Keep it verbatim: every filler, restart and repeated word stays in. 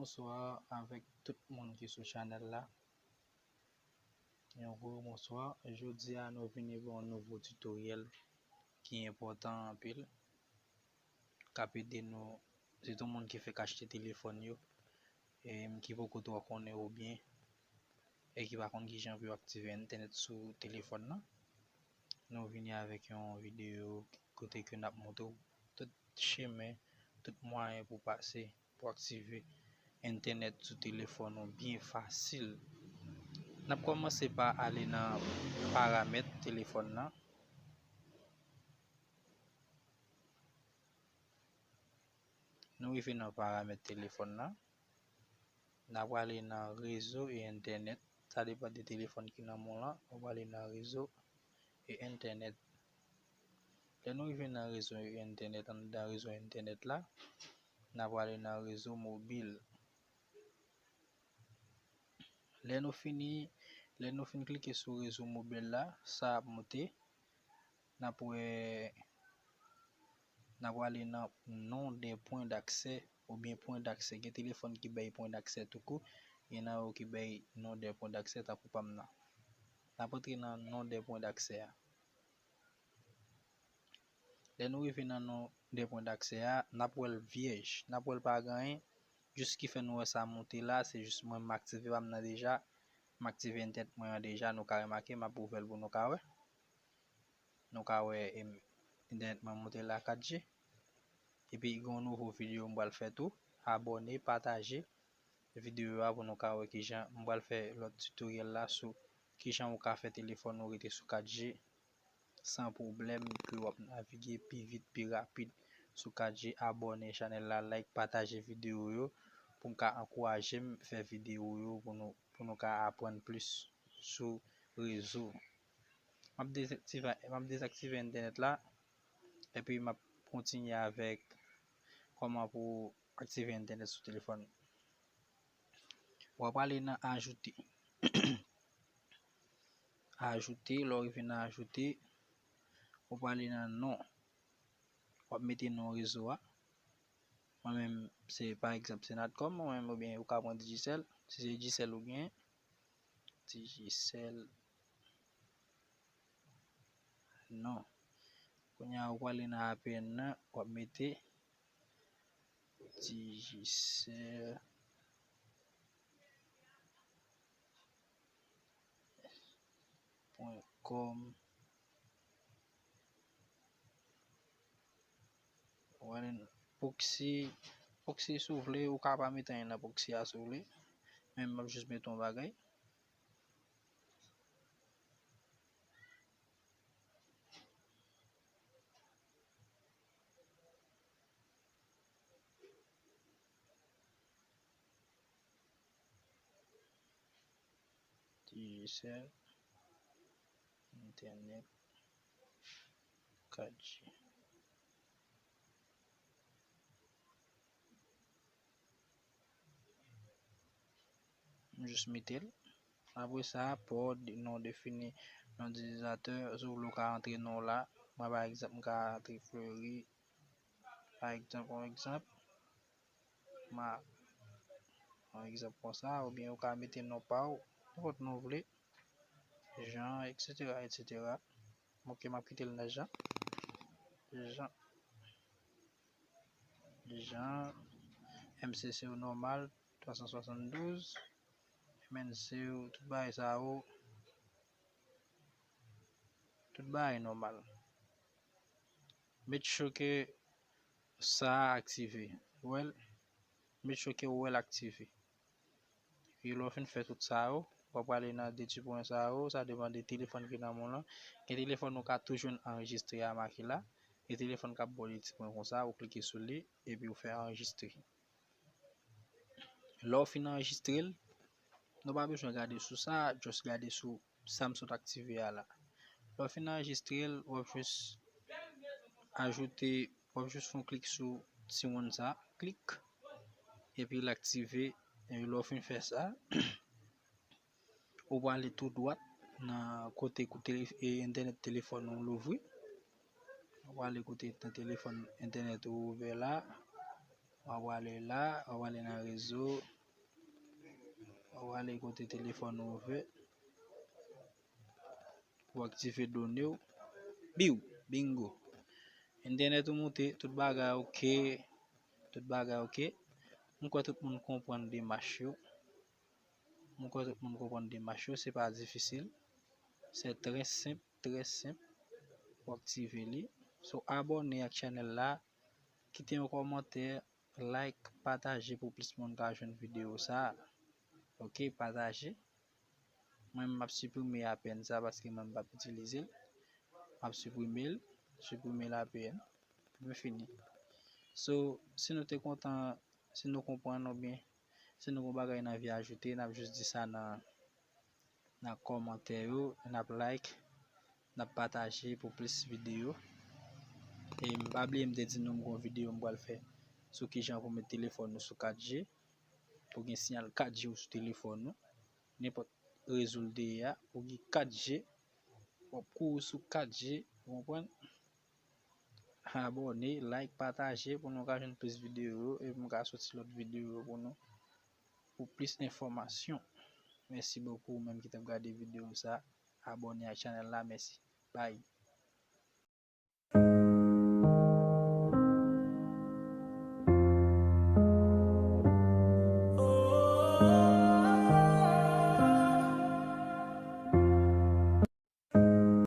Bonswa avèk tout moun ki sou chanèl la. Yon gwo bonswa. Jodi a, nou vini pou yon nouvo tutoriel ki enpòtan anpil, k ap ede nou, sitou moun ki fèk achte telefòn yo, e ki poko twò konnen oubyen e ki pa konn kijan pou yo aktive entènèt sou telefòn nan. Nou vini avèk yon videyo kote ke n ap montre w tout chemen, tout mwayen pou pase, pou aktive entènèt sou telefòn ou byen fasil. N ap kòmanse pa ale nan paramèt telefòn nan. Nou rive nan paramèt telefòn nan. N a prale nan rezo e entènèt. Sa depann de telefòn ki nan men w lan. Nou prale nan rezo e entènèt. Lè nou rive nan rezo e entènèt, anndan rezo entènèt la, n a prale nan rezo mobil. Lè nou fini, lè nou fin klike sou rezo mobil la, sa ap monte. N ap wè, n ap prale nan nom des points d'accès oubyen pwen daksè. Gen telefòn ki bay pwen daksè toukou, gen nan yo ki bay nom des points d'accès tankou pa m nan. N ap antre nan nom des points d'accès a. Lè nou rive nan nom des points d'accès a, n ap wè l vyèj. N ap wè l pa gen anyen. Jis ki fè nou wè sa monte la, se jis mwen m aktive pa m nan deja. M aktive entènèt mwen an deja, nou ka remake, m ap ouvè l pou nou ka wè. Nou ka wè, em, entènèt mwen monte la kat G. Epi gen yon nouvo videyo m pral fè tou. Abòne, pataje videyo a pou nou ka wè kijan m pral fè lòt tutoriel la sou kijan ou ka fè telefòn ou rete sou kat G san pwoblèm, ke w ap navige pi vit, pi rapid sou kat G. Abòne chanèl la, like, pataje videyo yo pou m ka ankouraje m fè videyo yo pou nou, pou nou ka aprann plis sou rezo. M ap dezaktive, m ap dezaktive entènèt la, epi m ap kontinye avèk kòman pou aktive entènèt sou telefòn. W ap ale nan ajoute. Ajoute, lè w rive nan ajoute, w ap ale nan non. W ap mete non rezo a. Mwen menm, se, pa egzanp, se Natcom, mwen menm, oubyen ou ka pran Digicel. Si se Digicel ou gen, Digicel, non. Kounye a, ou prale nan A P N nan, w ap mete Digicel point com. Ou prale nan proxy, proxy si w vle, ou ka pa mete anyen nan proxy a si w vle. Men m ap jis mete yon bagay. Digicel, entènèt, kat G. M jis mete l. Apre sa, pa w non defini, non itilizatè, si w vle w ka antre non w la. Mwen, pa egzanp, m ka antre Fleury. Pa egzanp, yon egzanp, m a, yon egzanp konsa, oubyen ou ka mete non pa w, nenpòt non w vle. Jean, et cetera, et cetera. Ok, m ap kite l nan Jean. Jean. Jean, M C C w nòmal, twa san swasanndouz, M N C w, tout bagay sa yo, tout bagay nòmal. Make sure ke sa a aktive. Ou wè l? Make sure ke ou wè l aktive. Epi lè w fin fè tout sa yo, w ap prale nan de ti pwen sa yo, sa depann de telefòn ki nan men w lan. Gen telefòn ou ka tou jwenn anrejistre a make la. Gen telefòn k ap ba w de ti pwen konsa, ou klike sou li, epi ou fè anrejistre. Lè w fin anrejistre l, nou pa bezwen gade sou sa, just gade sou sa m sot aktive a la. Lè w fin anrejistre l, w ap jis ajoute, w ap jis fè yon klik sou ti wonn sa, klik, epi l aktive. Epi lè w fin fè sa, ou prale tou dwat nan kote kou tele-, e, entènèt telefòn ou louvri. Ou prale kote nan telefòn entènèt ou ouvè la. W ap prale la, w ap prale nan rezo. Ou ale kote telefòn ou ouvè. Ou aktive done w. Biw, bingo. Entènèt ou moute, tout bagay oke. Tout bagay oke. Mwen kwè tout moun konprann demach yo. Mwen kwè tout moun konprann demach yo, se pa difisil. Se trè senp, trè senp. Ou aktive li. So, abòne ak chanèl la, kite yon kòmantè, like, pataje pou plis moun ka jwenn videyo sa. Oke, pataje. Mwen, m ap siprime apèn sa paske mwen, m p ap itilize l. M ap siprime l, siprime l apèn. Mwen fini. So, si nou te kontan, si nou konprann oubyen si nou gon bagay n anvi ajoute, n ap jis di sa nan, nan kòmantè yo, n ap like, n ap pataje pou plis videyo. E m pa bliye m te di nou m gon videyo m pral fè sou kijan pou met telefòn nou sou kat G, pou gen siyal kat G ou sou telefòn ou. Nenpòt rezo l te ye a, ou gen kat G, w ap kouri sou kat G, ou konprann? Abòne, like, pataje pou nou ka jwenn plis videyo yo, epi m ka soti lòt videyo yo pou nou, pou plis enfòmasyon. Mèsi bokou ou menm ki t ap gade videyo sa. Abòne ak chanèl la, mèsi. Bye.